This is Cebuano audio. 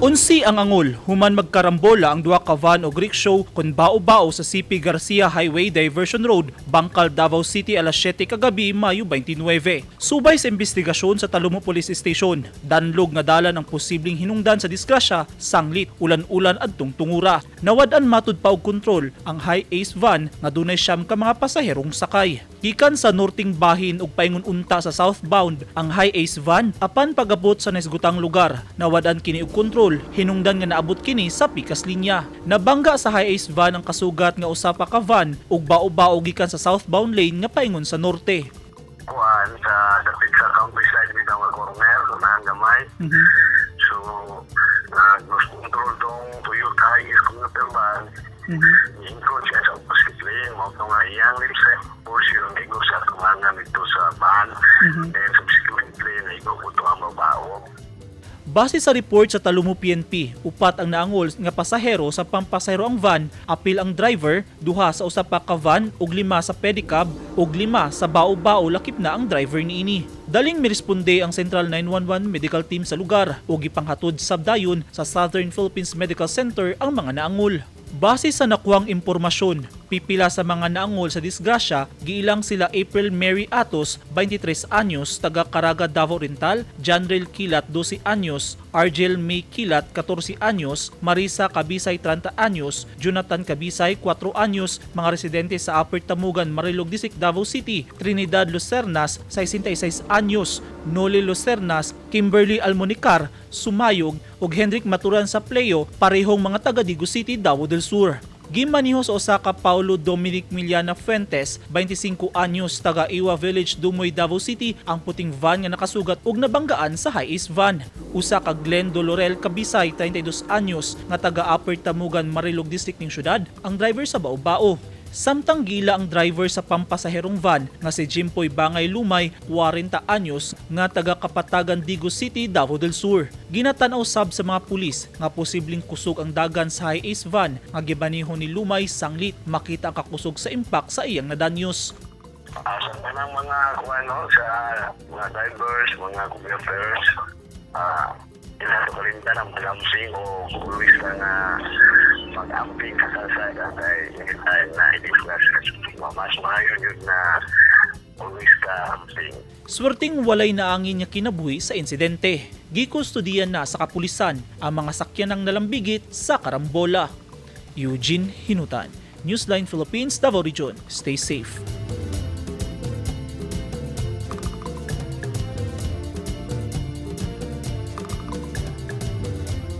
11 ang angol human magkarambola ang duha ka van og rickshaw kon bao-bao sa CP Garcia Highway Diversion Road, Bangkal, Davao City, alas 7 kagabi, Mayo 29. Subay sa investigasyon sa Talomo Police Station, danlog nga dalan ang posibleng hinungdan sa disgrasya, sanglit ulan-ulan adtong tungura. Nawad-an matud pa og kontrol ang high ace van nga dunay 9 ka mga pasaherong sakay. Gikan sa norteng bahin ug paingon unta sa southbound ang high ace van, apan pag-abot sa nahisgutang lugar, nawad-an kini og kontrol, hinungdan nga naabot kini sa pikas linya. Nabangga sa high ace van ang kasugat nga usa pa ka van ug bao-bao gikan sa southbound lane nga paingon sa norte. Kuan sa dapit sa countryside bitaw nga corner unahan gamay. So nag-lose control tong Toyota Hiace commuter van. Ni-encroach siya sa opposite lane, mao to nga iyang left side portion igo sa tumangan dito sa van. Then subsequently naigo po to ang bao-bao. Base sa report sa Talomo PNP, upat ang naangol nga pasahero sa pampasahero ang van, apil ang driver, duha sa usa pa ka van ug lima sa pedicab ug lima sa bao-bao, lakip na ang driver niini. Daling miresponde ang Central 911 medical team sa lugar ug gipanghatod sab dayon sa Southern Philippines Medical Center ang mga naangol. Base sa nakuhang impormasyon, pipila sa mga naangol sa disgrasya, giilang sila April Mary Atos, 23 anyos, taga Caraga, Davao Oriental, Janrel Kilat, 12 anyos, Argel May Kilat, 14 anyos, Marisa Kabisay, 30 anyos, Jonathan Kabisay, 4 anyos, mga residente sa Upper Tamugan, Marilog District, Davao City, Trinidad Lucernas, 66 anyos, Noli Lucernas, Kimberly Almonicar, Sumayog, ug Henrik Maturan sa Pleo, parehong mga taga Digos City, Davao del Sur. Gimaniho sa usa ka Paulo Dominic Miliana Fuentes, 25 anyos, taga Iwa Village, Dumoy, Davao City, ang puting van nga nakasugat ug nabanggaan sa high van. Usa ka Glenn Dolorel Kabisay, 32 anyos, nga taga Upper Tamugan, Marilog District ning syudad, ang driver sa bao-bao. Samtang gila ang driver sa pampasaherong van nga si Jimpoy Bangay Lumay, 40 anyos, nga taga Kapatagan, Digos City, Davao del Sur. Ginatan-aw sab sa mga pulis nga posibleng kusog ang dagan sa high ace van nga gibaniho ni Lumay, sanglit makita ang kakusog sa impact sa iyang nadanyos. Sa tanang mga kuano sa mga drivers, mga commuters, ilato kalimtan ang mag-amping o always ka nga mag-amping sa kalsada kay anytime na i-discuss, mas maayo yun na always ka amping. Swerteng walay naangin nga kinabuhi sa insidente. Gikustudiyan na sa kapulisan ang mga sakyanang nalambigit sa karambola. Eugene Hinutan, Newsline Philippines, Davao Region. Stay safe.